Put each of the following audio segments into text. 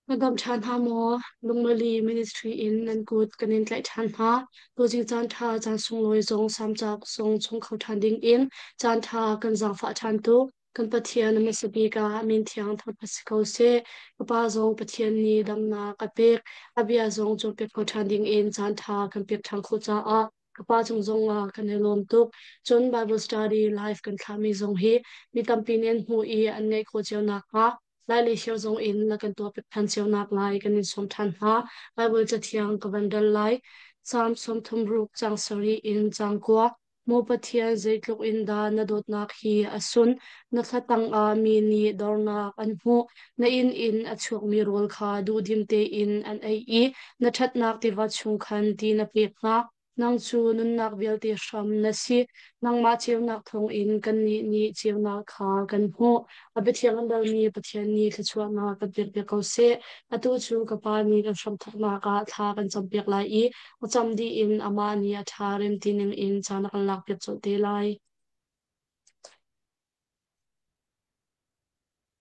Na dam ṭhan hna maw? Lungmali Ministry in nan kut kan in tlaih ṭhan hna. Tuzing caan ṭha, caan sunglawi zong samcauk zong chung kho ṭhan ding in caan ṭha kan zaangfah ṭhan tuk. Kan Pathian a hmasa bik ah min thiang thangṭhat si ko seh. Ka pa zong Pathian nih damnak a pek. A bia zong cawnpiak kho ṭhan ding in caan ṭha kan pek ṭhan khawh caah ka pa cung zong ah kan i lawm tuk. Cun Bible study live kan thlahmi zong hi mi tampi nih an hmuh i an ngaih khawh cio nakhnga Lailei hio zong in na kan tuahpiak ṭhan cio naklai kan in sawm ṭhan hna. Baibal Cathiang ka van dal lai. Psalm 36 caang sarih in caang kua. Maw Pathian, zeitluk in dah na dawtnak hi a sun. Na thla tangah mi nih dornak an hmuh. Na inn in a chuakmi rawl kha duhdim tein an ei i na ṭhatnak tiva chung khan ti na pek hna. Nang cu nunnak vialte hram na si. Nangmah ceunak thawngin kannih nih ceunak kha kan hmuh. A biathiang an dalmi Pathian nih thluachuahnak kan pekpiak ko seh. Atu cu ka Pa nih kan hramthawknak ah thla kan campiak lai i a cam dih in amah nih a ṭha rem ti ningin caan a kan lakpiak colh te lai.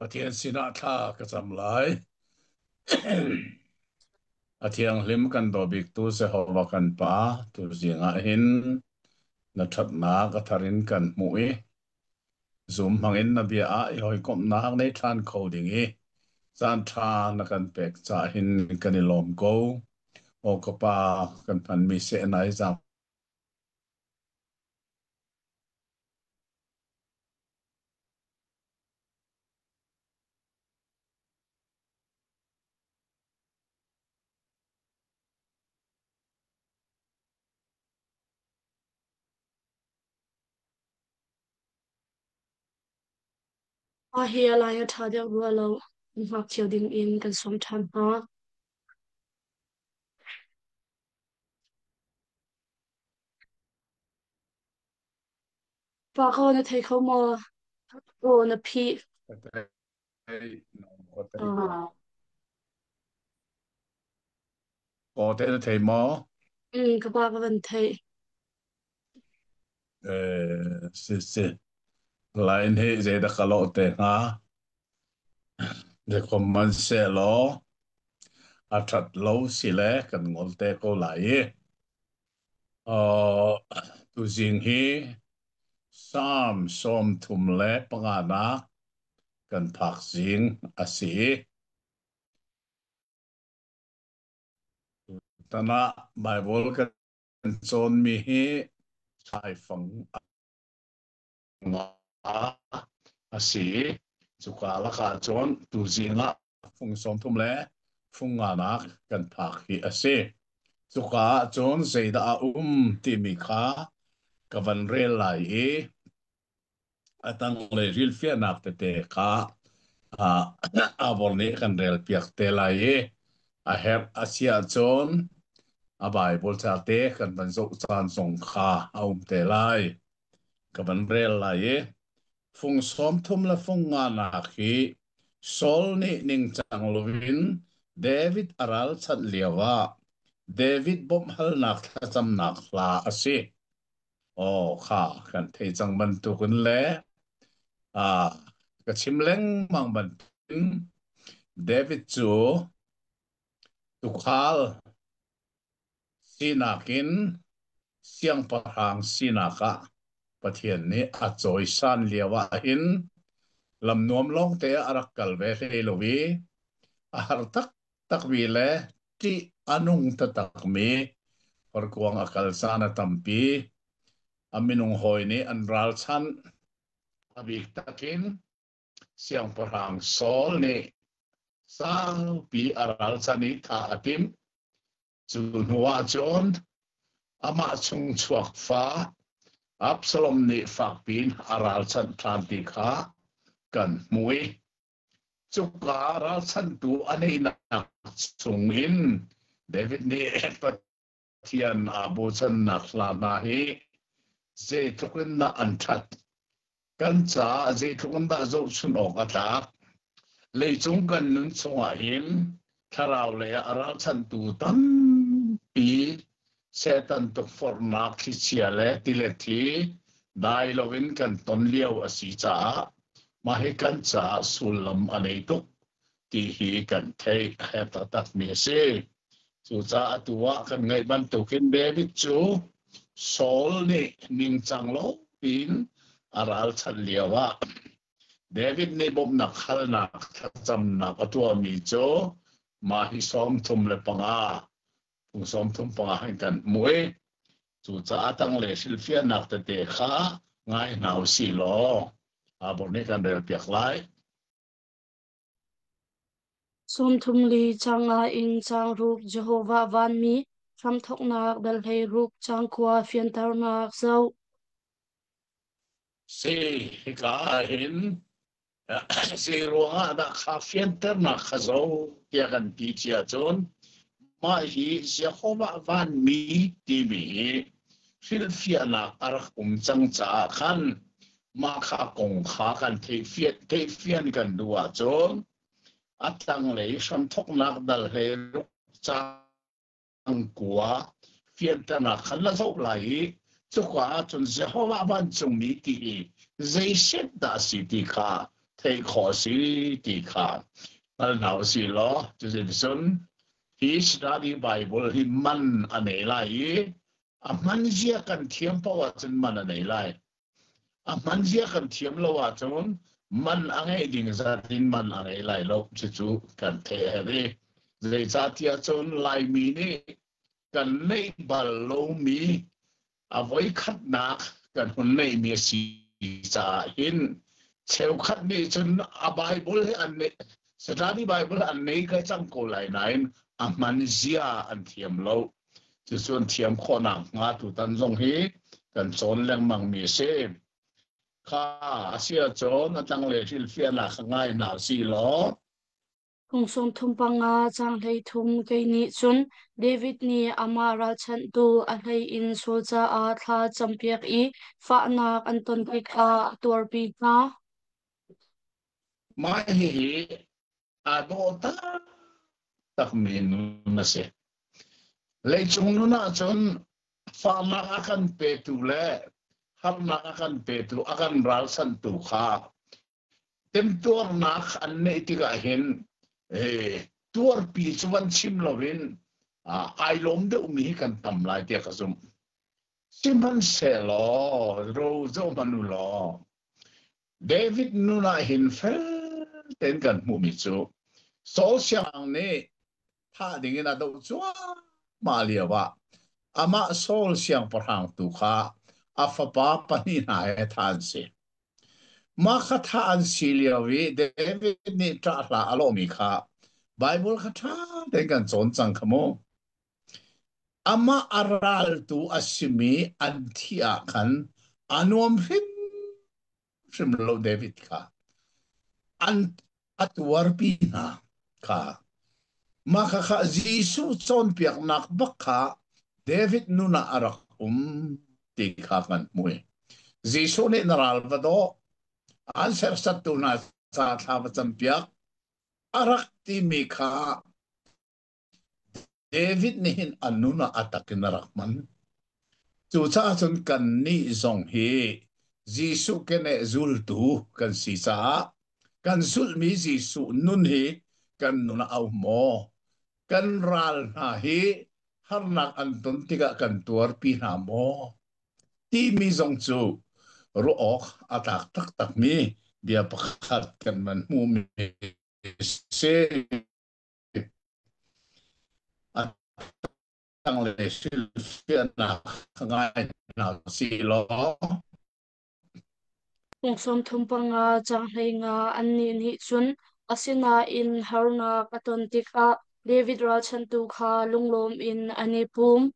Pathian sinah thla ka cam lai. A thianghlim kan daw biktu Jehovah kan Pa, tuzing ah hin na ṭhatnak a thar in kan hmuh i zum hmangin na bia ah i hawikomhnak nei ṭhan kho ding i caan ṭha na kan pek caah hin kan i lawm ko. Aw ka Pa, kan hmanmi seh nai zaang Mah hi a lai a ṭha deuh rua lo. An ngakchia dingin kan sawm ṭhan hna. Pa ko na thei kho maw? Aw na phih. Ah. Aw te na thei maw? Ka pa ka van theih. Eh, si si. Lain hi zeidah ka lawh te hnga? Zeikom man seh law a ṭhat lo si le kan ngol te ko lai i. Uh, tuzing hi Psalm 35 nak kan phak zing a si. Tutan ah Baibal kan cawnmi hi thlaifang nga a si. Cuka lakah cun tuzing ah fung 35 nak kan phak hi a si. Cuka ah cun zeidah a um timi kha ka van rel lai i a tanglei rilfiahnak tete kha Avor nih kan relpiak te lai i a herh a si ahcun a Baibal ca te kan van zoh caan zong kha a um te lai. Ka van rel lai i fung 35 nak hi Saul nih ningcang loin David a ralchanh lioah David bawmhhalnak thlacamnak hla a si. Aw kha kan thei cang bantukin le ah ka chim lengmang bantukin David cu tuukhal sinak in siangpahrang sinak ah Pathian nih a cawisan lio ah hin lam nuam lawngte ah a rak kal ve hlei lo i a har taktakmi le ṭih a nung taktakmi horkuang a kal caan a tampi. A minung hawi nih an ralchanh. A bik takin Siangpahrang Saul nih saupi a ralchanh i thah a timh. Cu hnuah cun amah chung chuak fa Absalom nih fakpi in a ralchanh ṭhan ti kha kan hmuh i cuka ralchanhtu a neihnak chungin David nih Pathian aa bochannak hla hna hi zeitluk in dah an ṭhat. Kan caah zeitluk in dah zohchunh awk a tlak. Leicung kan nun chungah hin thlarau lei ah a ralchanhtu tampi Satan tukforhnak thlichia le tilet hi dai loin kan ton lio a si caah mah hi kan caah sullam a nei tuk. Ti hi kan theih a herh taktakmi a si. Cucaah atu ah kan ngaih bantukin David cu Saul nih ningcang lo piin a ralchanh lioah David nih bawmhnak halnak thlacamnak a tuahmi cu mah hi 35 phung 35 hin kan hmuh i cucaah tanglei hrilhfiahnak tete kha ngai hna u sih law Abor nih kan relpiak lai. 34 caang nga in caang ruk Jehovah vanmi hramthawknak dal 16 caang kua fianternak zoh. Si, hika ah hin zei ruangah dah kha fianternak kha zoh tiah kan ti cia cun mah hi Jehovah vanmi timi hi hrilhfiahnak a rak um cang caah khan mah kha kong kha kan theihfian kan duh ahcun a tanglei hramthawknak dal 16 caang kua fianternak khan na zoh lai i cuka ahcun Jehovah vancungmi ti hi zei set dah a si ti kha theih khawh a si ti kha hngal hna u sih law cuticun hi study Bible hi man a nei lai i a hman zia kan thiam paoh ahcun man a nei lai. A hman zia kan thiam lo ahcun man a ngeih ding zat in man a ngei lai lo. Cucu kan theih a herh i zeicahtiah cun Laimi nih kan neih bal lomi a voikhatnak kan hun neihmi a si caah hin cheukhat nih cun a Bible hi an neih Satani Bible an nei ka cang ko lai nain a hman zia an thiam lo. Cucu an thiam khawhnak hnga tutan zong hi kan cawn lengmang mi a si. Kha a si ahcun a tanglei hrilhfiahnak kha ngai hna si law Phung 35 caang 33 kei nih cun David nih amah ralchanhtu a hlei in Saul caah thla campiak i fahnak an ton tikah a tuarpi hna. Mah hihi aa dawh taktakmi nun a si. Leicung nun ahcun fahnak a kan petu le harnak a kan petu, a kan ralchanhtu kha temtuarnak an neih tikah hin tuarpi cu van chim loin ai lawm deuhmi hi kan tam lai tiah ka zumh. Sihmanhsehlaw ro zoh hmanh u law David nun ah hin fel tein kan hmuhmi cu Saul siangpahrang nih thah dingin a doh cuahmah lio ah amah Saul siangpahrang tu kha a fapa pahnih hna he thah an si. Mah kha thah an si lio i David nih ṭah hla a lawhmi kha Baibal kha ṭha tein kan cawn cang kha mu. Amah a raltu a simi an thih ah khan a nuam hrimhrim lo David kha. An a tuarpi hna kha. Mah khakha Jesuh cawnpiaknak bak kha David nun ah a rak um ti kha kan hmuh. Jesuh nih na ral va daw, an serhsattu hna ca thla va campiak, a rak timi kha David nih hin a nun ah a tak in a rak hman. Cucaah cun kannih zong hi Jesuh keneh zultu kan si caah kan zulhmi Jesuh nun hi kan nun ah a um maw? Kan ral hna hi harnak an ton tikah kan tuarpi hna maw? Timi zong cu ruah awk a tlak taktakmi bia pakhat kan van hmuhmi si. A tanglei hrilhfiahnak ngai hna usih law. Kum 35 caang 15 annih nih cun asinain harnak a ton tikah David ralchanhtu kha lunglawm in an i pum.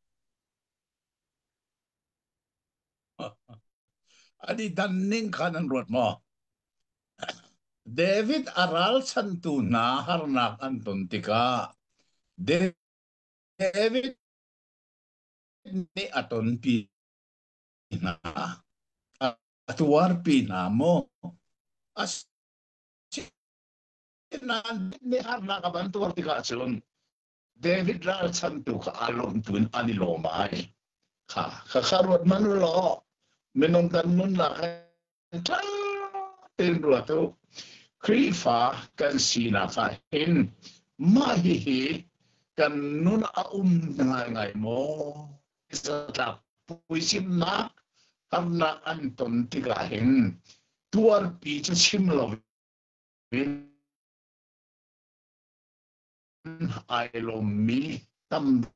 An i dan ning kha nan ruat maw? David a ralchanhtu hna harnak an ton tikah David nih a tonpi hna, a tuarpi hna maw? Asinain nih harnak a van tuar tikah cun David ralchantu kha aa lawm tu in an i lawm ai. Kha kha kha ruat hmanh u law minung kan nunnak he ṭha tein ruat u. Khrihfa kan sinak ah hin mah hihi kan nun a um ngaingai maw? Zatlak puicimnak harnak an ton tikah hin tuarpi cu chim loin ai lawmmi tam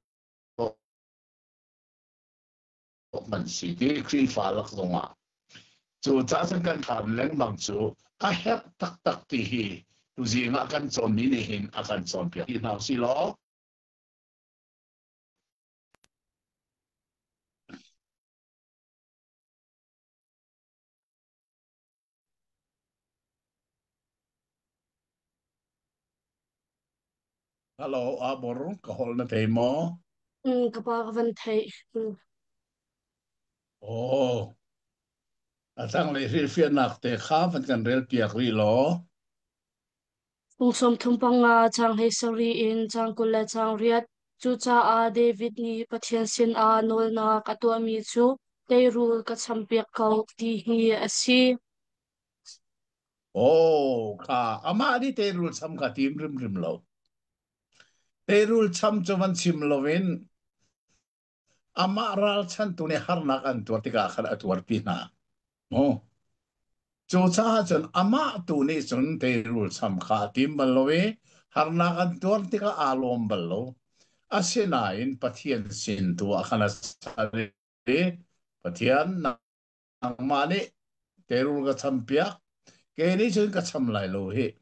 kan si ti Khrihfa lak zongah cu cah kan hram lengmang cu a herh taktak ti hi tuzing ah kan cawnmi nih hin a kan cawnpiak ti hna si law. Hello, Abor, ka holh na thei maw? Ka pa ka van theih. Oh, a tanglei hrilhfiahnak te kha van kan rel piak rih law. Kum 35 caang 17 in caang 28. Cucaah David nih Pathian sinah nawlnak a tuahmi cu teirul ka champiak ko ti hi a si. Oh, kha amah nih teirul cham kha tim rimrim lo. Teirul cham cu van chim loin amah ralchantu nih harnak an tuar tikah khan a tuarpi hna. Oh. Cucaah cun amah tu nih cun teirul cham kha a tim bal lo i harnak an tuar tikah aa lawm bal lo. Asinain Pathian sin tu ah khan a sal i Pathian nangmah nih teirul ka champiak, kei nih cun ka cham lai lo hih.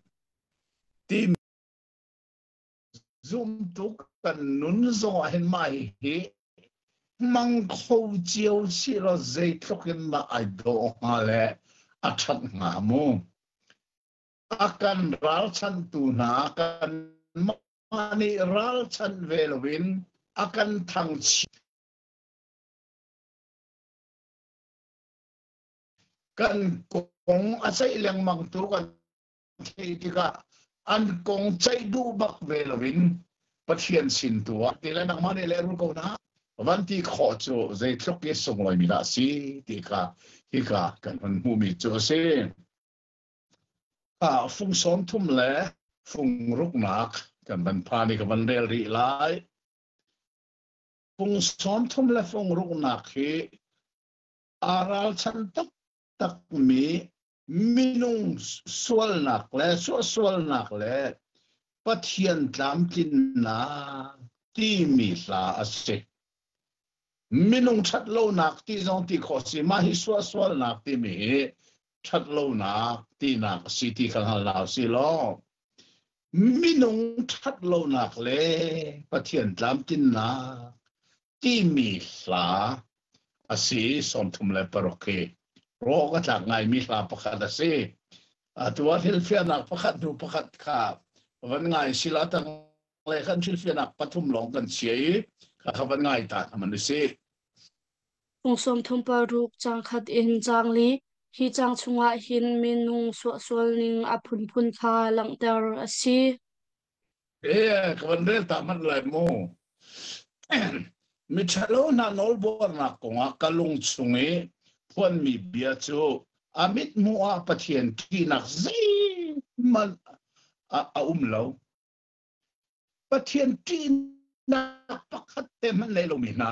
Timi Zumtu kan nun zongah hin mah hihi hmang kho cio sih law zeitluk in dah ai dawh hnga le a ṭhat hnga mu. A kan ralchanhtu hna kanmah nih ralchanh ve loin a kan thangchiat kan kong a ceih lengmangtu kan theih tikah an kong ceih duh bak ve loin Pathian sin tu ah ti le nangmah nih lehrul ko na van ti khawh cu zeitluk i sunglawimi dah si ti kha hika kan hun hmuhmi cu a si. Fung sawm thum le fung ruknak kan van phan i ka van rel rih lai. Fung sawm thum le fung ruknak hi aa ralchan taktakmi minung sualnak le suahsualnak le Pathian tlamtlinnak timi hla a si. Minung ṭhatlonak ti zong ti khawh si. Mah hi suahsualnak timi hi ṭhatlonak tinak a si ti kha hngal hna usih law minung ṭhatlonak le Pathian tlamtlinnak timi hla a si 36 hi rawk a tlak ngaimi hla pakhat a si. Atu ah hrilhfiahnak pakhat hnu pakhat kha van ngai sila tang le kan hrilhfiahnak pathum lawng kan chia i kha kha van ngai ta hna man si. Kum 36 caang khat in caang li. Hi caang chungah hin minung suahsual ning a phunphun kha langhter a si. Eh, ka van rel ta hmanh lai mu. Miṭhalo hna nawlbuarnak kongah ka lung chung i phuanmi bia cu a mithmuh ah Pathian ṭihnak zeihmanh a, a um lo. Pathian ṭihnak pakhat te hmanh nei lomi hna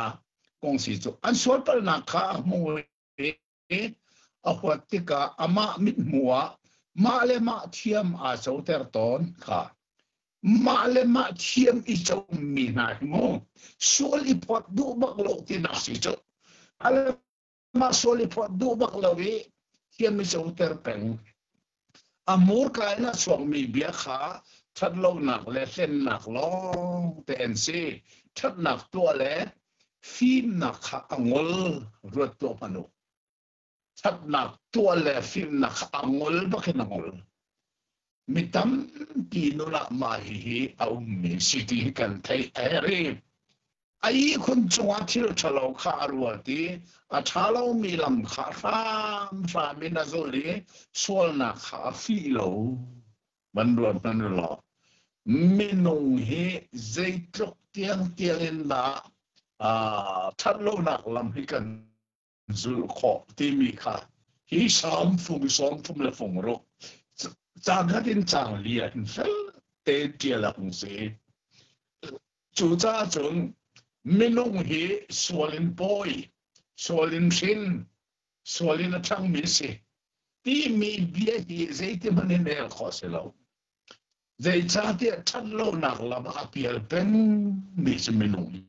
kong si cu an sualpalhnak kha a hmu i a huat tikah amah mithmuh ah mah le mah thiam aa coter tawn kha mah le mah thiam i comi hna hi mu sual i phawt duh bak lo tinak si cu mah sual i phawt duh bak lo i thiam i coter peng a hmurka in a chuakmi bia kha ṭhatlonak le hlennak lawng te an si ṭhatnak tuah le fimnak kha a ngol ruat tuah hmanh u ṭhatnak tuah le fimnak kha a ngol bak in a ngol mi tampi nun ah mah hihi a ummi si ti hi kan theih a herh i A ihkhun cungah thil ṭhalo kha a ruat i a ṭha lomi lam kha hramhram in a zulh i sualnak kha a fih lo. Van ruat hmanh u law, minung hi zeitluk tiangtiang in dah ṭhatlonak lam hi kan zulh khawh timi kha hi Salm fung 36. Caang khat in caang li ah hin fel tein ṭial a hung si. Cucaah cun minung hi sual in pawi, sual in hrin, sual in a ṭhangmi si timi bia hi zeitihmanh in el khawh a si lo. Zeicahtiah ṭhatlonak lam ah a pial pengmi cu minung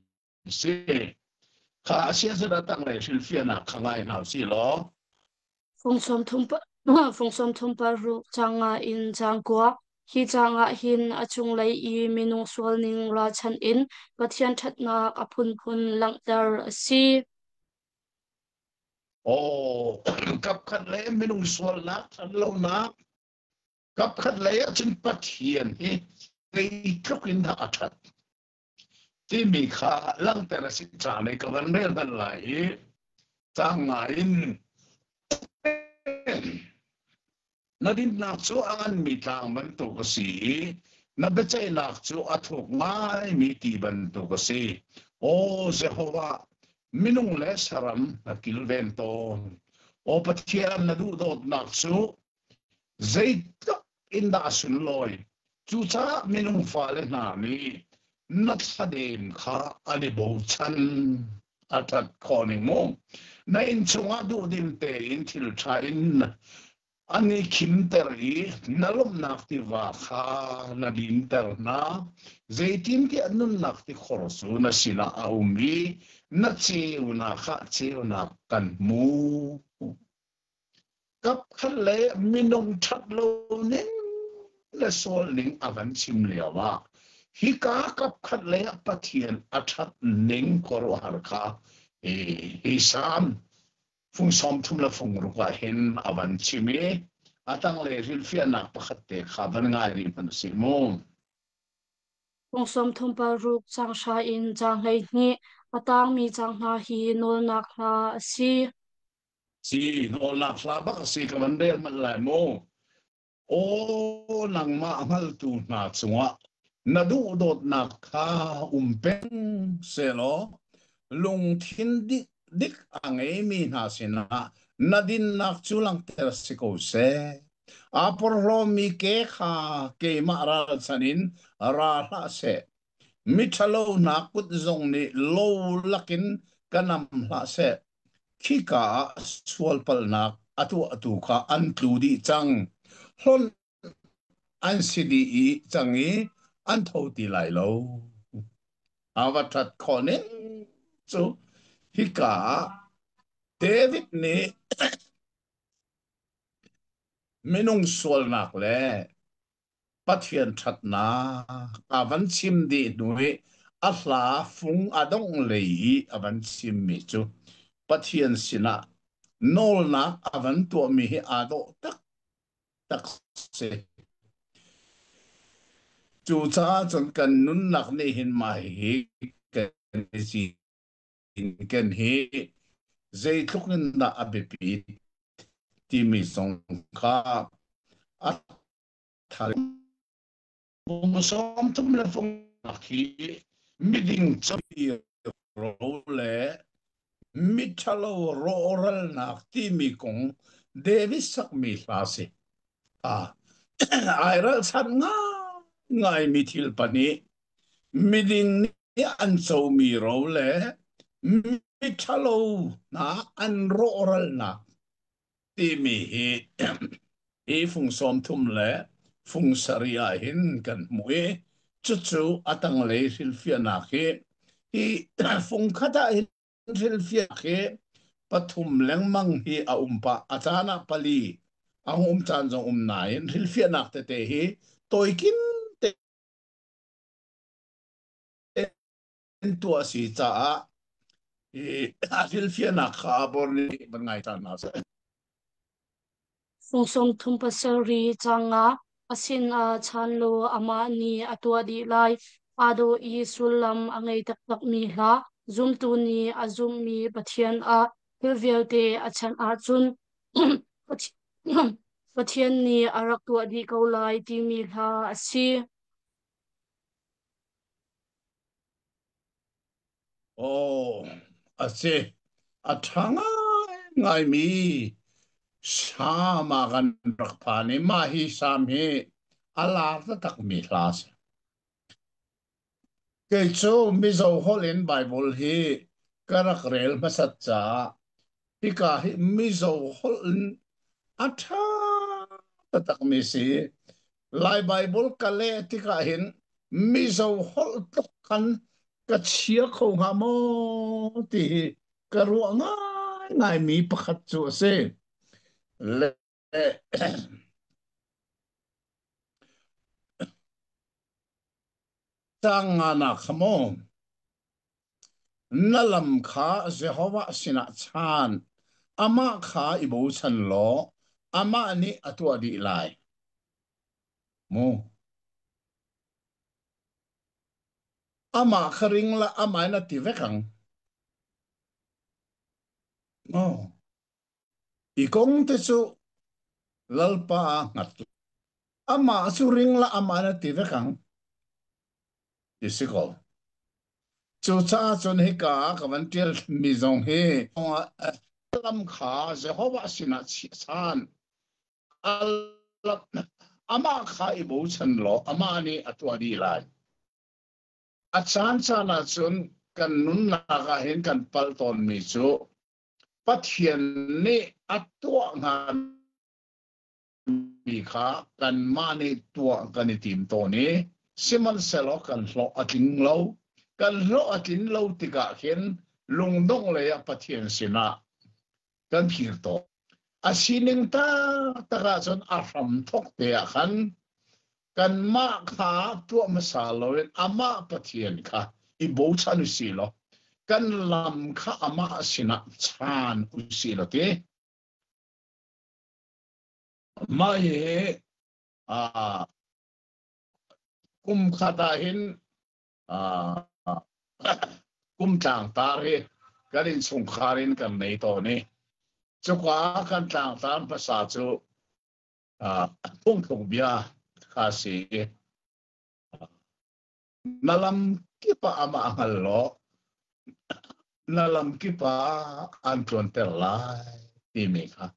si. Kha a si ahcun a tanglei hrilhfiahnak kha ngai hna usih law. Fung sawm thum paruk caang nga in caang kua. Hi caang ah hin a cunglei i minung sualning ralchanh in Pathian ṭhatnak a phunphun langhter a si. Aw, kapkhat le minung sualnak ṭhatlonak kapkhat lei ahcun Pathian hi zeitluk in dah a ṭhat timi kha langhter a si caan i ka van rel hmanh lai i cang ngai in na dinnak cu a nganmi tlang bantuk a si i na biaceihnak cu a thuk ngaimi ti bantuk a si. Aw Jehovah, minung le saram na kilven tawn. Aw Pathian, na duhdawtnak cu Zeitluk in dah a sunlawi! Cucaah minung fale hna nih na thladem kha an i bochan. A ṭhat khawh ning mu. Na inn chungah duhdim tein thil ṭha in an i khimter i na lawmhnak tiva kha na dinter hna. Zeitintiah nunnak tikhor cu na sinah a um i na ceunak ah ceunak kan hmu. Kapkhat le minung ṭhat lo ning le sual ning a van chim lio ah hika kapkhat lei ah Pathian a ṭhat ning khuaruahhar kha hi Salm fung 30 le fung ruk ah hin a van chim i a tanglei hrilhfiahnak pakhat te kha van ngai rih hmanh usih mu. Fung 36 caang hra in caang 12 a tangmi caang hna hi nawlnak hla a si. Si nawlnak hla bak a si ka van rel manh lai mu. Aw nangmah hngaltu hna cungah na duhdawtnak kha um peng sehlaw lungthin dik dik a ngeimi hna sinah na dinnak cu langhter si ko seh. Aa porhlawmi ke kha keimah ralchan in ra hlah seh. Miṭhalo hna kut zong nih lo lakin ka nam hlah seh. Khika ah sualpalhnak a tuahtu kha an tlu dih cang. Hlonh an si dih i cang i an tho ti lai lo. A va ṭhat khawh ning cu hika ah David nih minung sualnak le Pathian ṭhatnak a van chim dih hnu i a hla fung a dongh lei i a van chimmi cu Pathian sinah nawlnak a van tuahmi hi aa dawh taktak si. Cucaah cun kan nunnak nih hin mah hi kan i cinken hi zeitluk in dah a biapit timi zong kha a Fung 30 le fung hi miding capi ro le miṭhalo rawhralnak timi kong David sakmi hla si. Ah, ai ralchanh ngaingaimi thil pahnih miding nih an comi ro le miṭhalo hna an rawhralnak timi hi hi fung 30 le fung sarih ah hin kan hmuh i cucu a tanglei hrilhfiahnak hi hi fung khat ah hin hrilhfiahnak hi pathum lengmang hi a um pah. A caan ah pali a hung um caan zong um nain hrilhfiahnak tete hi tawikin tein tuah a si caah hi a hrilhfiahnak kha a bor nih van ngai caan hna seh. Fung 37 caang nga a sinah chan law amah nih a tuah dih lai. Aa dawh i sullam a ngei taktakmi hla, zumtu nih a zumhmi Pathian ah thil vialte a chanh ahcun Pathian nih a rak tuah dih ko lai timi hla a si. Aw, a si. A ṭha ngaingaimi. Salm ah kan rak phan i mah hi salm hi a lar taktakmi hla a si. Kei cu Mizo holh in Baibal hi ka rak rel hmasat caah hika hi Mizo holh in a ṭha taktakmi si. Lai Baibal ka leh tikah hin Mizo holh tluk khan ka chia kho hnga maw ti hi ka ruah ngaingaimi pakhat cu a si. Le Caang nganak kha maw na lam kha Jehovah sinah chaan, amah kha i bochan law amah nih a tuah dih lai. Mu. Amah kha ring la amah in a ti vek ang. Mu. I kong te cu Lalpa ah hngat. Amah cu ring la amah in a ti vek ang. Ti si ko. Cucaah cun hika ah ka van ṭial mi zong hi lam kha Jehovah sinah chiah Amah kha i bochan law amah nih a tuah dih lai. A caancaan ahcun kan nunnak ah hin kan palh tawnmi cu Pathian nih a tuah hngami kha kanmah nih tuah kan i tim tawn i sihmanhsehlaw kan hlawh a tling lo. Kan hlawh a tlin lo tikah khin lungdongh lei ah Pathian sinah kan phir tawn. A sining taktak ahcun a hramthawk te ah khan kanmah kha tuah hmasa loin amah Pathian kha i bochan u si law kan lam kha amah sinah chaan u si law ti. Mah hi kum khat ah hin kum tlangtar hi kan innchungkhar in kan nei tawn i cuka kan tlangtar hmasa cu phungthluk bia kha si i na lam kip ah amah hngal law na lam kip ah an tluanter lai timi kha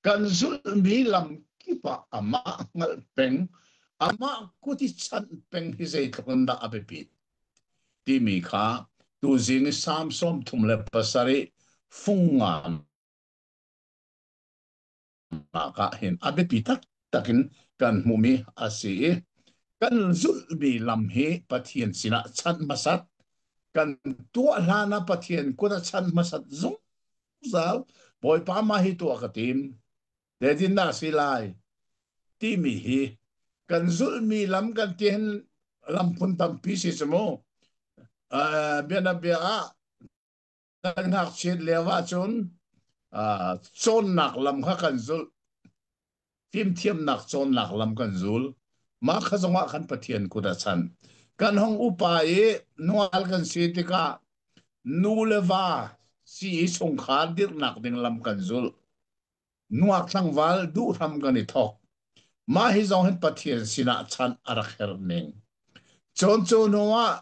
Kan zulhmi lam kip ah amah hngalh peng, amah kut i chanh peng hi zeitluk in dah a biapit timi kha tuzing i Salm 37 fung nga nak ah hin a biapi taktak in kan hmuhmi a si i kan zulhmi lam hi Pathian sinah chanh hmasat kan tuah hlan ah Pathian kut a chanh hmasat zungzal Bawipa mah hi tuah ka tim zeitindah si lai timi hi kan zulhmi lam kan ti hin lam phun tampi si cu mu bianabia ah kan ngakchiat lio ahcun cawnnak lam kha kan zulh fimthiamnak cawnnak lam kan zul mah kha zongah khan Pathian kut a chan kan hong upa i nual kan si tikah nu le va si i chungkhar dirhnak ding lam kan zul nuak tlangval duhram kan i thok mah hi zong hin Pathian sinah chan a rak herh ning cun cu hnu ah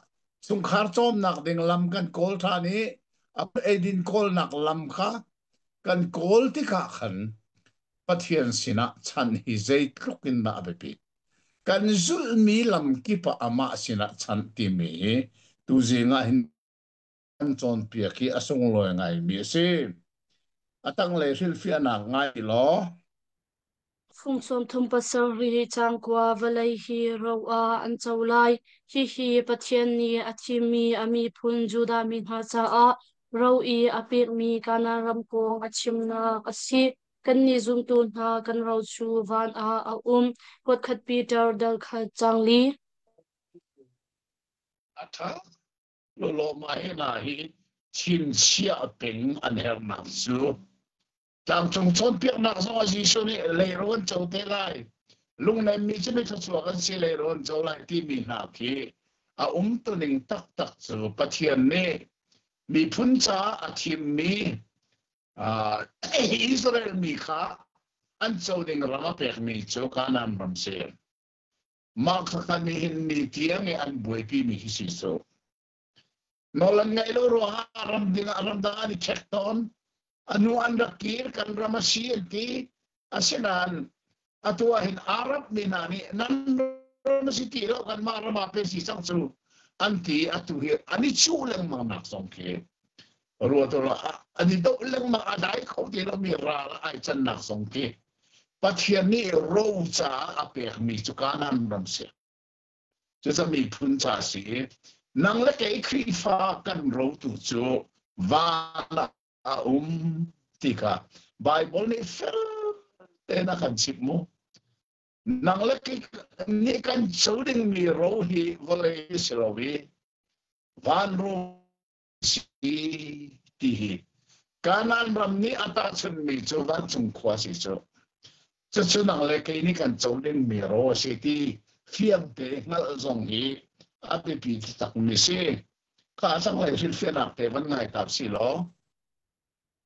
chungkhar cawmnak ding lam kan kawl ṭhan i a eidin kawlnak lam kha kan kawl tikah khan Pathian sinah chan hi zeitluk in dah a biapit kan zulhmi lam kip ah amah sinah chanh timi hi tuzing ah hin kan cawnpiak hi a sunglawi ngaimi a si. A tanglei hrilhfiahnak ngai law. Fung 37 cangkua vawlei hi ro ah an co lai. Hihi Pathian nih a thimmi a miphun Judah mi hna caah ro i a pekmi Kanaan ram kong a chimnak a si. Kannih zumtu hna kan ro cu van ah a um. Kuatkhat Peter dal khat cang li. A ṭha lawlaw hi hna hi chinchiah peng an herhnak cu tlangcung cawnpiaknak zong ah Jesuh nih leiro an co te lai lungnemmi cu mi thluachuak an si leiro an co lai timi hna khi a umtuning taktak cu Pathian nih miphun caah a thimmi Israel mi kha an co ding ram a pekmi cu Kanaan ram si. Mah kha nihin ni tiang i an buaipimi hi si cu. Nawl an ngaih lo ruangah ram ding ah ramdang an i check tawn. A hnu an rak kir kan ram a si an ti. Asinain atu ah hin Arab mi hna nih nan ram a si ti lo kanmah ram ah pe si cang cu an ti atu hi an i cuh lengmang nak zong khi ruat an i doh lengmang a dai kho ti lomi ral ai cannak zong khi Pathian nih ro caah a pekmi cu Kanaan ram si. Cucu miphun ca a si i nang le kei Khrihfa kan rotu cu van ah a um ti kha Baibal nih fel tein a kan chimh mu. Nang le kei nih kan co dingmi ro hi vawlei si lo i van ro si ti hi Kanaan ram nih a tahchunhmi cu vancung khua si cu. Cucu nang le kei nih kan co dingmi ro a si ti fiangte hngalh zong hi a biapi takmi si. Kha tanglei hrilhfiahnak te van ngai ta si law.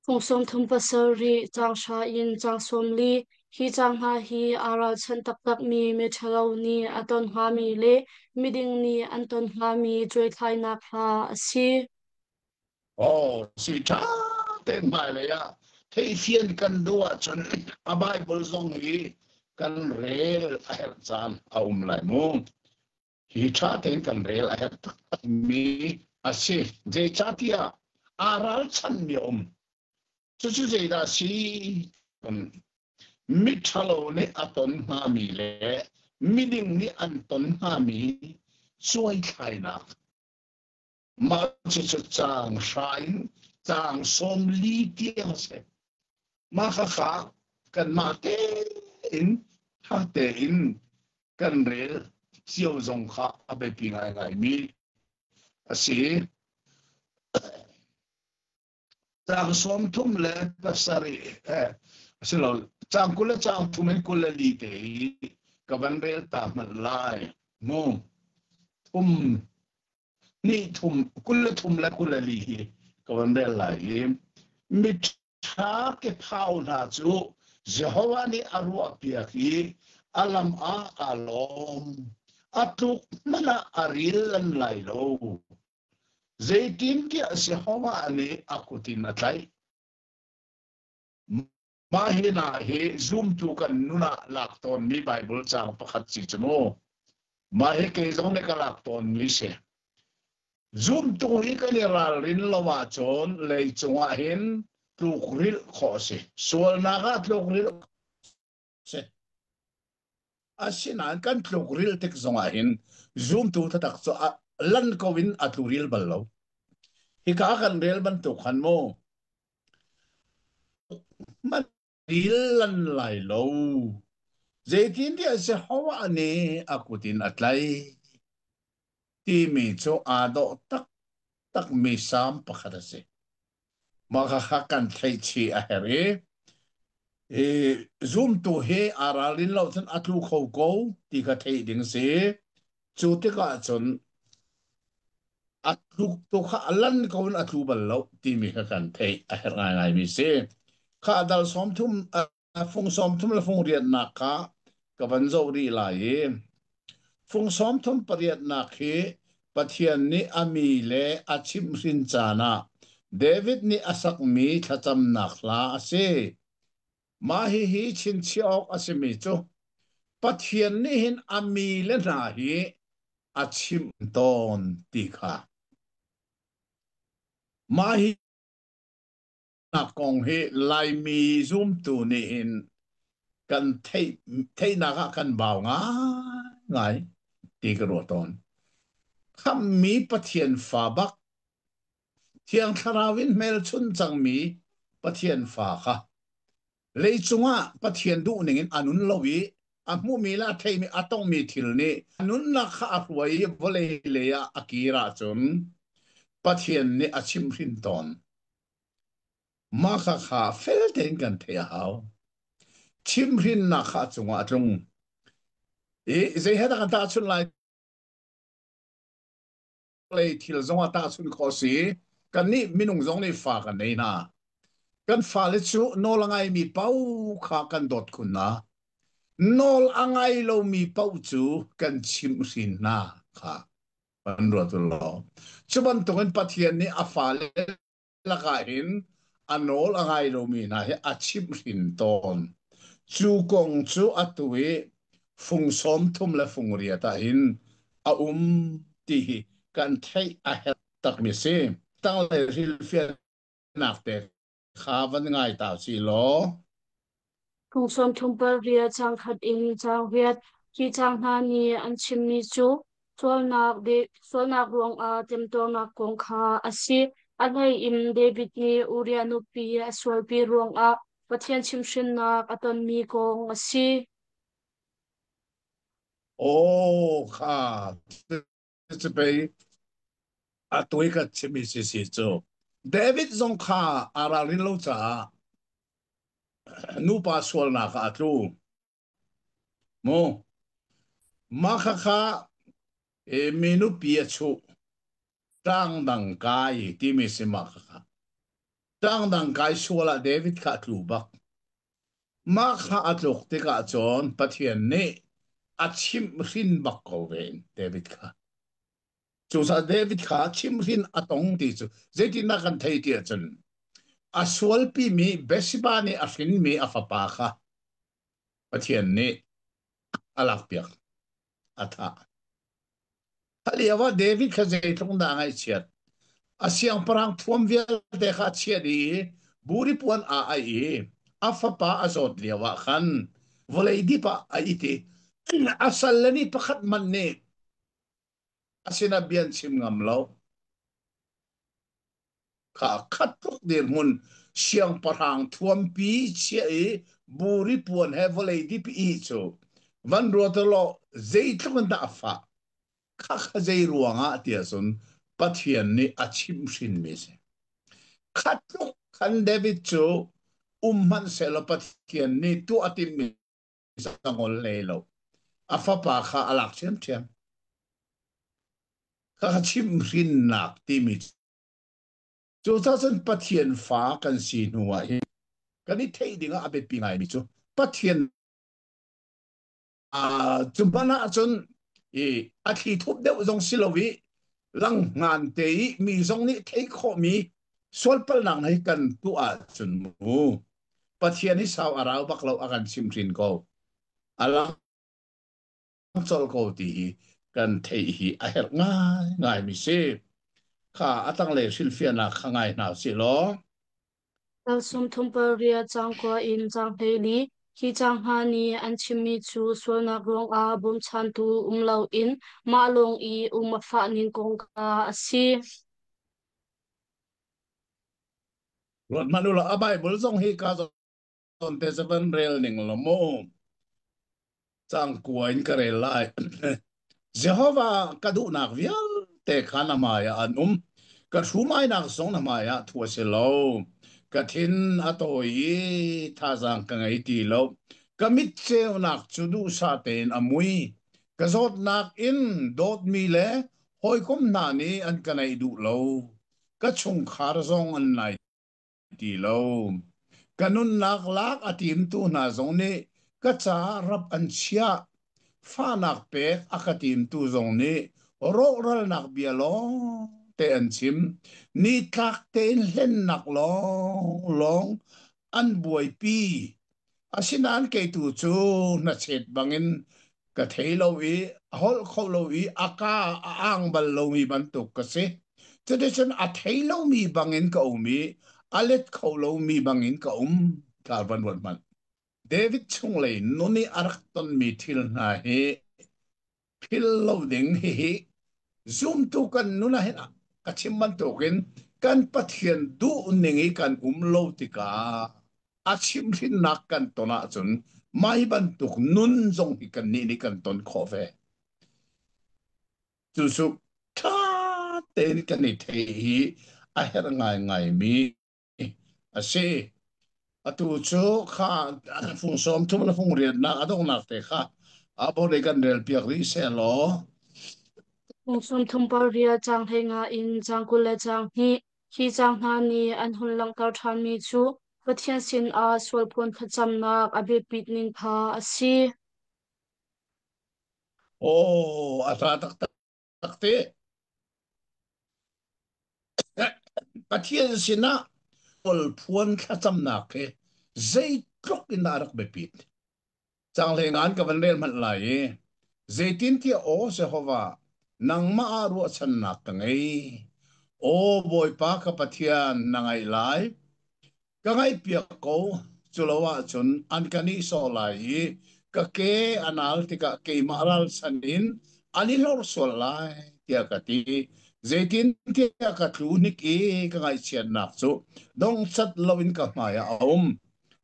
Fung 30 pasarih, caang hra in caang 40, hi caang hna hi aa ralchanh taktakmi miṭhalo nih a ton hngami le miding nih an ton hngami cuaithlainak hla a si. Aw, si ṭha tein hmailei ah theihfian kan duh ahcun a Baibal zong hi kan rel a herh caan a um lai mu. Hi ṭha tein kan rel a herh taktakmi a si. Zeicahtiah aa ralchanmi a um. Cucu zeidah a si? Miṭhalo nih a ton hngami le miding nih an ton hngami cuaithlainak. Mah cucu caang hra in caang 40 tiang a si. Mah khakha kanmah tein ṭha tein kan rel cio zong kha a biapi ngaingaimi a si. Caang 37 asilo caang 20 le caang thum in 24 te hi ka van rel ta hmanh lai mu. Thum hnih thum 23 le 24 hi ka van rel lai i miṭha kephau hna cu Jehovah nih a ruahpiak i a lam ah aa lawm. A tluk hmanh ah a ril lan lai lo. Zeitintiah Jehovah nih a kut in a tlaih. Mah hi hna hi zumtu kan nun ah lak tawnmi Baibal caang pakhat si cu mu. Mah hi kei zong nih ka lak tawnmi si. Zumtu hi kan i ralrin lo ahcun leicung ah hin tlukrilh khawh a si. Sualnak ah tlukrilh si. Asinain kan tlukrilh tik zongah hin zumtu taktak cu a lan ko in a tluril bal lo. Hika kan rel bantuk khan mu man ril lan lai lo. Zeitintiah Jehovah nih a kut in a tlaih timi cu aa dawh taktakmi salm pakhat a si. Mah kha kan theih chih a herh i i zumtu hi aa ralrin lo cun a tlu kho ko ti kha theih ding si. Cu tikah cun a tluk tu kha a lan ko in a tlu bal lo timi kha kan theih a herh ngaingaimi si. Kha dal 30 fung 30 le fung riatnak kha ka van zoh rih lai i fung 38nak hi Pathian nih a mi le a chimhhrin caan ah David nih a sakmi thlacamnak hla a si. Mah hihi chinchiah awk a simi cu Pathian nih hin a mi le hna hi a chimh tawn ti kha. Mah hi nak kong hi Laimi zumtu nih hin kan theih theihnak ah kan bau ngaingai ti ka ruah tawn. Khamhmi Pathian fa bak Thiang Thlarau in hmelchun cangmi Pathian fa kha leicung ah Pathian duhning in a nun lo i a hmuhmi le a theimi a tongmi thil nih a nunnak kha a hruai i vawlei lei ah a kir ahcun Pathian nih a chimhhrin tawn. Mah kha kha fel tein kan theih a hau. Chimhhrinnak kha a cungah a tlung. I zei he dah kan tahchunh lai? Lei thil zong ah tahchunh khawh si. Kannih minung zong nih fa kan nei hna. Kan fale cu nawl a ngaimi paoh kha kan dawt khun hna. Nawl a ngai lomi paoh cu kan chimhhrin hna kha van ruat u law. Cu bantukin Pathian nih a fale lakah hin A nawl a ngai lomi hna hi a chimhhrin tawn. Cu kong cu atu i fung 30 le fung riat ah hin a um ti hi kan theih a herh takmi a si. Tanglei hrilhfiahnak te kha van ngai ta si law. Phung 38 caang khat in caang riat. Hi caang hna nih an chimmi cu sualnak ruangah temtuarnak kong kha a si. A hleiin David nih Uriah nupi a sualpi ruangah Pathian chimhhrinnak a tonmi kong a si. Aw kha cu pei atu i ka chimmi si si cu. David zong kha aa ralrin lo caah nupa sualnak ah a tlu. Mu. Mah khakha mi nupi a chuh. Ṭangdang kai timi si mah khakha. Ṭangdang kai sual ah David kha a tlu bak. Mah kha a tluk tikah cun Pathian nih a chimhhrin bak ko ve in David kha. Cucaah David kha chimhhrin a tong ti cu zeitindah kan thei ti ahcun a sualpimi Bathsheba nih a hrinmi a fapa kha Pathian nih a lakpiak, a thah. Kha lio ah David kha zeitluk dah a ngaihchiat. A siangpahrang thuam vialte kha a chiah dih i buri puan aa aih i a fapa a zawt lio ah khan vawlei dip ah a it i a salle nih pakhat hmanh nih a sinah bia an chim ngam lo. Kha khat tluk dirhmun siangpahrang thuampi chiah i buri puan he vawlei dip i cu van ruat law zeitluk in dah a fah. Kha kha zei ruangah tiah cun Pathian nih a chimhhrinmi a si. Kha tluk khan David cu um hmanh sehlaw Pathian nih tuah a timhmi a ngol hlei lo. A fapa kha a lak ṭhiamṭhiam. Kha kha chimhhrinnak timi cucaah cun Pathian fa kan si hnu ah hin kan i theih ding ah a biapi ngaimi cu Pathian cu hmanh ah cun i a thli thup deuh zong si lo i langhngan te i mi zong nih theih khawhmi sualpalnak hi kan tuah ahcun mu Pathian hi sau a rau bak lo a kan chimhhrin ko a lang colh ko ti hi kan theih hi a herh ngai ngai mi si kha a tanglei hrilhfiahnak kha ngai hna usih law. Dal 38 caang kua in caang 14. Hi caang hna nih an chimmi cu sualnak ruangah bawmchantu um loin mah lawng i um a fah ning kong kha a si. Ruat hmanh u law a Bible zong hi ka zawn te zavan rel ning law mu. Cang kua in ka rel lai. Jehovah ka duhnak vialte kha na hmaiah an um. Ka hrumainak zong na hmaiah thu a si lo. Ka thin a tawi i thazaang ka ngei ti lo. Ka mit ceunak cu duhsah tein a mui. Ka zawtnak in dawtmi le hawikom hna nih an ka naih duh lo. Ka chungkhar zong an nai ti lo. Ka nunnak lak a timtu hna zong nih ka caah rap an chiah. Fahnak pek a ka timtu zong nih rawhralnak bia lawng te an chim. Nitlak tein hlennak lawnglawng an buaipi. Asinain kei tu cu hnachet bangin ka thei lo i a holh kho lo i a ka a ang bal lomi bantuk ka si. Cuticun a thei lomi bangin ka um i a let kho lomi bangin ka um. Ka van ruat hmanh. David chunglei nun i a rak tonmi thil hna hi phil lo ding hihi zumtu kan nun ah hin ka chim bantukin kan Pathian duh ning i kan um lo tikah a chimhrinnak kan ton ahcun mai bantuk nun zong hi kan nih nih kan ton khawh ve. Cu cu ṭha tein kan i theih hi a herh ngaingaimi a si. Atu cu kha fung 30 le fung riatnak a donghnak te kha a bor i kan rel piak rih seh law. Fung 38 caang 15 in caang 22. Hi caang hna nih an hun langhter ṭhanmi cu Pathian sinah sualphawn thlacamnak a biapit ning kha a si. Aw, a ṭha taktak te. Pathian sinah Sualphuan thlacamnak hi zeitluk in dah a rak biapit. Caanghlei ngan ka van rel hmanh lai i zeitintiah aw Jehovah nangmah ah ruahchannak ka ngei. Aw Bawipa ka Pathian na ngaih lai. Ka ngaihpiak ko, cu lo ahcun an ka nihsawh lai i ka ke a nal tikah keimah ralchan in an i hlorh sual lai, tiah ka ti. Zeitintiah ka tlu hnik i ka ngaihchiatnak cu dongcat loin ka hmaiah a um.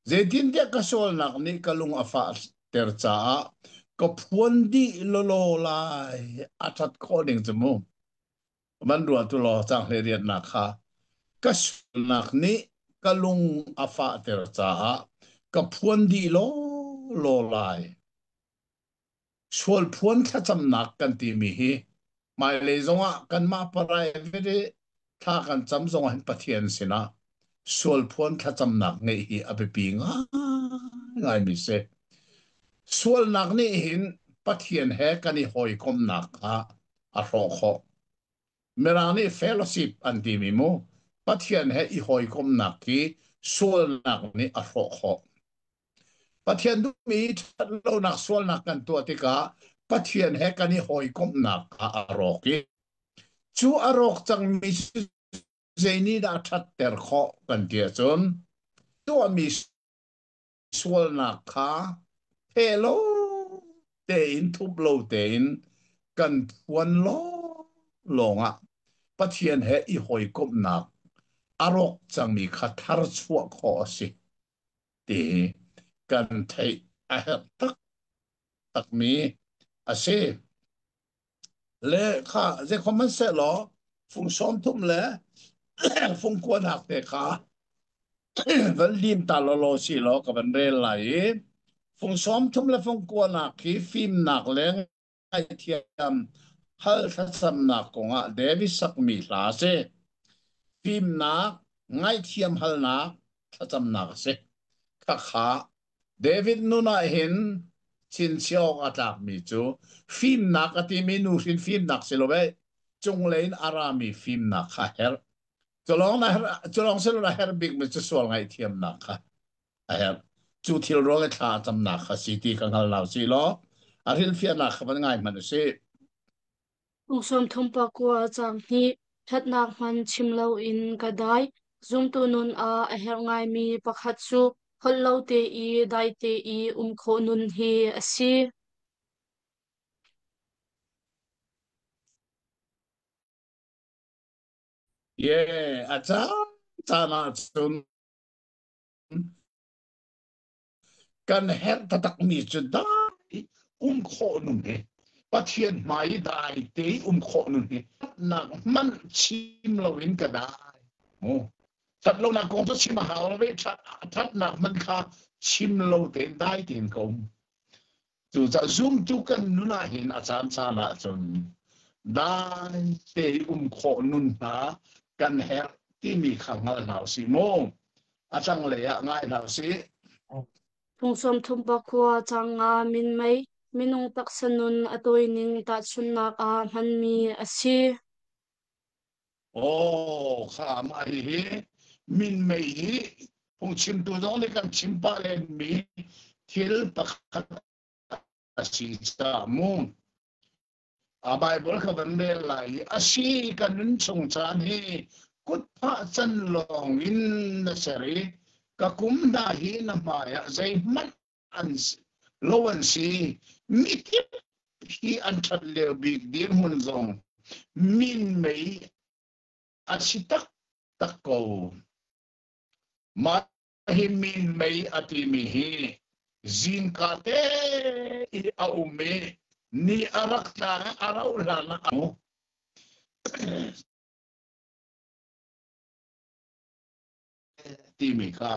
Zeitintiah ka sualnak nih ka lung a fahter caah ka phuan dih lawlaw lai. A ṭhat khawh ding cu mu. Van ruat u law caanghlei riannak kha ka sualnak nih ka lung a fahter caah ka phuan dih lawlaw lai. Sualphuan thlacamnak kan timi hi hmailei zongah kanmah private i thla kan cam zongah hin Pathian sinah sualphuan thlacamnak ngeih hi a biapi ngaingaimi si. Sualnak nih hin Pathian he kan i hawikomhnak kha a hrawh khawh. Mirang nih fellowship an timi mu Pathian he i hawikomhnak hi sualnak nih a hrawh khawh. Pathian duhmi ṭhatlonak sualnak kan tuah tikah Pathian he kan i hawikomhnak kha a rawk i cu a rawk cangmi cu zeinihdah a ṭhatter khawh kan ti ahcun tuahmi sualnak kha pheh lo tein thup lo tein kan phuan lawngah Pathian he i hawikomhnak a rawk cangmi kha tharchuah khawh a si ti hi kan theih a herh taktakmi a si. Le kha zeikhom hmanhsehlaw fung 30 le fung kuanak te kha van lim ta lawlaw si law ka van rel lai i fung 30 le fung kuanak hi fimnak le ngaihthiam hal thlacamnak kongah David sakmi hla a si. Fimnak, ngaihthiam halnak, thlacamnak a si. Khakha David nun ah hin chinchiah awk a tlakmi cu fimnak a timi nuhrin fimnak si lo eh cunglei in a rami fimnak kha a herh. Culawng na herh culawng si lo na herh bikmi cu sual ngaihthiamnak kha a herh. Cu thil ruang i thla a camnak kha si ti ka hngal lo si law a hrilhfiahnak kha van ngai hmanh u sih. Kum 39 caang hnih ṭhatnak hman chim loin ka dai. Zumtu nun ah a herh ngaimi pakhat cu holh lo te i dai te i um khawh nun hi a si. Ye, a caan caan ahcun kan herh taktakmi cu dai um khawh nun hi Pathian hmai i dai te i um khawh nun hi nak hmanh chim loin ka dai mu that lonak kong cu chim a hau lo ve thatnak hmanh kha chim lo tein dai tein ka um Cucaah zumtu kan nun ahhin a caancaan ahcun dai te i um khawh nun hna kan herh timi kha hngal hna usih mu. A tanglei ah ngai hna usih. Phung 39 caang nga minmei minung taksa nun a tawining tahchunhnak ah hmanmi a si. Aw, kha mah hihi minmei hi phungchimtu zong nih kan chim pah lenmi thil pakhat a si caah mu. A Bible ka van rel lai i a si ka nun chung caan hi kutphah can lawng in na ser i ka kum hna hi na hmaiah zeihmanh an lo an si. Mikip hi an ṭhat lio bik dirhmun zong minmei a si taktak ko. Mah hi minmei a timi hi zingka te i a um i ni a rak tla i a rauh hlan ah a timi kha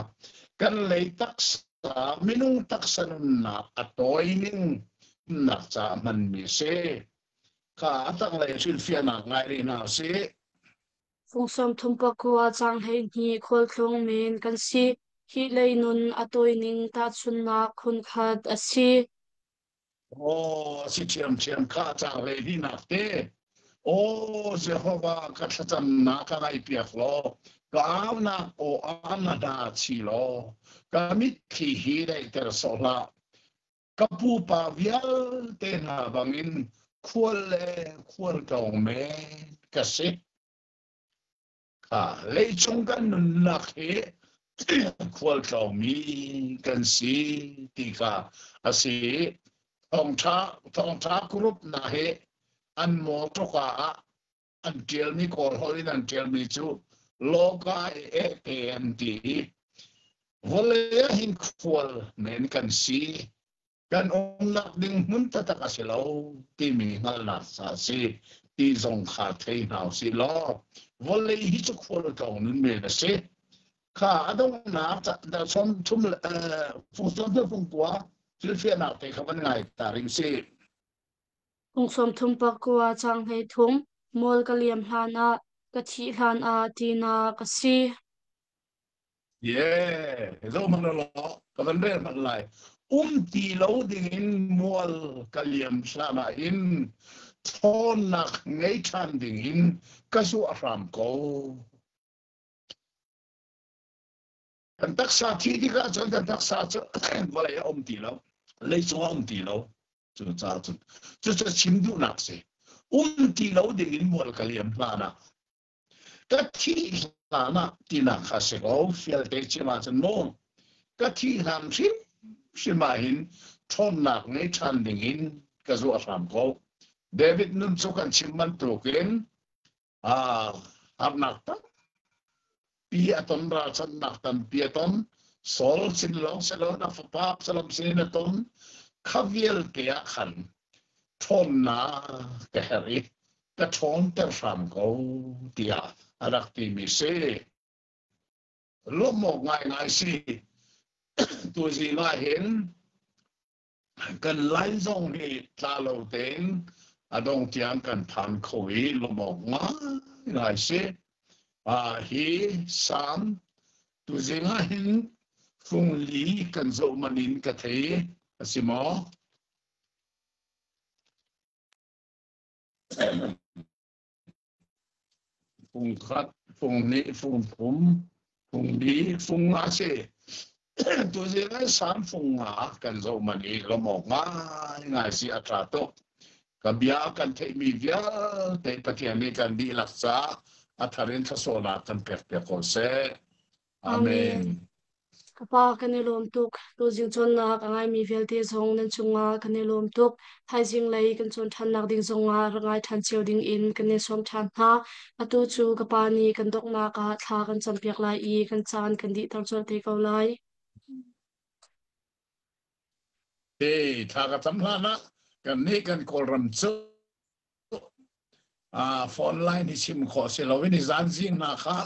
kan lei taksa minung taksa nunnak a tawi ning nak caah hmanmi a si. Kha a tanglei hrilhfiahnak ngai rih hna usih. Fung 39 caang 12 khualtlung men kan si. Hi lei nun a tawi ning tahchunhnak phunkhat a si. Aw, a si ṭhiamṭhiam kha caang 12 nak te. Aw Jehovah, ka thlacamnak ka ngaihpiak law, Ka aunak aw ah na hna chi law ka mitthli hi daihter sawh hlah. Ka pupa vialte hna bangin khual le khualtlawng men ka si. Kha leicung kan nunnak hi khualtlawngmi kan si ti kha a si. Thawngṭha thawngṭha group hna hi an mawṭawka ah an ṭialmi Kawl holh in an ṭialmi cu lawka e te an ti i vawlei ah hin khual men kan si kan umnak ding hmun taktak a si lo timi hngalhnak ca a si ti zong kha thei hna usih law vawlei hi cu khualtlawng nun men a si. Kha a donghnak sawm thum fung sawm thum fung kua thilfiahnak te kha van ngai ta ring si. Fung 34 cang hlei thum mual ka liam hlan ah ka thih hlan ah tinak a si. Yeah, zo hmanh law ka van rel hmanh lai. Um ti lo dingin mual ka liam hlan ah hin ṭhawnnak ngei ṭhan dingin ka zuah hram ko. Kan taksa thi tikah cun kan taksa cu vawlei a um ti lo, leicung a um ti lo. Cucaah cun cucu chim duhnak si. Um ti lo dingin mual ka liam hlan ah Ka thih hlan ah tinak kha si ko fialte chim ahcun mu ka thih hlan hrimhrim ah hin ṭhawnnak ngei ṭhan dingin ka zuah hram ko. David nun cu kan chim bantukin ah harnak tampi a ton ralchanhnak tampi a ton Saul sin lawng si loin a fapa Absalom sinin a ton kha vialte ah khan ṭhawnnak ka herh i ka ṭhawnter hram ko tiah a rak timi si. Lawmh awk ngaingai si. Tuzing ah hin kan line zong hi tla lo tein a dong tiang kan phan kho i lawmh awk ngaingai si. Ah, hi Salm tuzing ah hin fung li kan zoh man in ka thei a si maw? Fung khat, fung hnih, fung thum, fung li, fung nga si. Tuzing ah sam fung nga kan zoh man i lawmh awk ngaingai si a ṭha tuk. Ka bia kan theihmi vialte Pathian nih kan dihlak caah a thar in thlasawhnak kan pek piak ko seh. Amen. Amen. Ka pa kan i lawm tuk. Tuzing cawnnak a ngaimi vialte zong nan cungah kan i lawm tuk. Thaizing lei kan cawn ṭhannak ding zongah rak ngai ṭhan cio ding in kan in sawm ṭhan hna. Atu cu ka pa nih kan donghnak ah thla kan campiak lai i kan caan kan dihter colh te ko lai. Hey, thla ka cam hlan ah kan nih kan Kawlram cu phone line hi chim khawh si loin i zan zing hna kha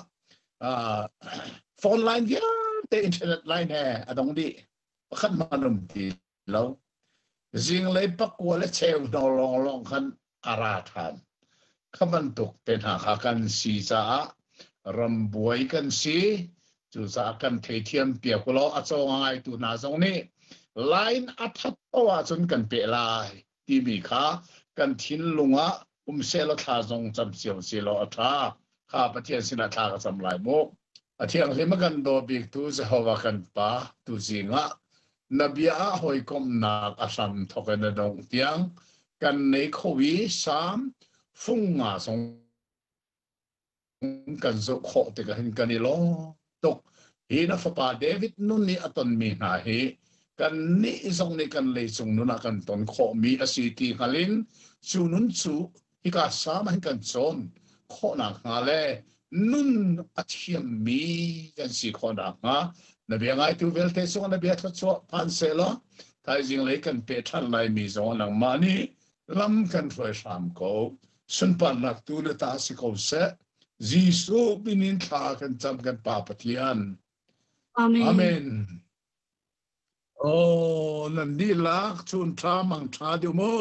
phone line vialte internet line he a dong dih pakhat hmanh um ti lo zinglei pakua le cheu hno lawng lawng khan a ra ṭhan kha bantuk te hna kha kan si caah rambuai kan si cucaah kan theithiam piak law a cawng a ngaitu hna zong nih line a that paoh ahcun kan peh lai timi kha kan thinlung ah um sehlaw thla zong cam cio silaw a ṭha. Kha Pathian sinah thla ka cam lai mu. A thianghlim a kan daw biktu Jehovah kan Pa, tuzing ah na bia ah hawikomhnak a hram thawk in a dongh tiang kan nei kho i Salm fung nga zong kan zoh khawh tikah hin kan i lawm tuk. Hi na fapa David nun nih a tonmi hna hi kannih zong nih kan leicung nun ah kan ton khawhmi a si ti hngal in cu nun cu hika sam ah hin kan cawn khawhnak hnga le nun a thiammi kan si khawhnak hnga na bia ngaitu vialte cungah na bia thluachuah phan sehlaw thaizing lei kan peh ṭhan laimi zong nangmah nih lam kan hruai hram ko. Sunparnak tu na ta si ko seh. Jesuh min in thla kan cam kan Pa Pathian. Amen. Amen. Oh, nan dihlak chun tha mang tha deuh mu.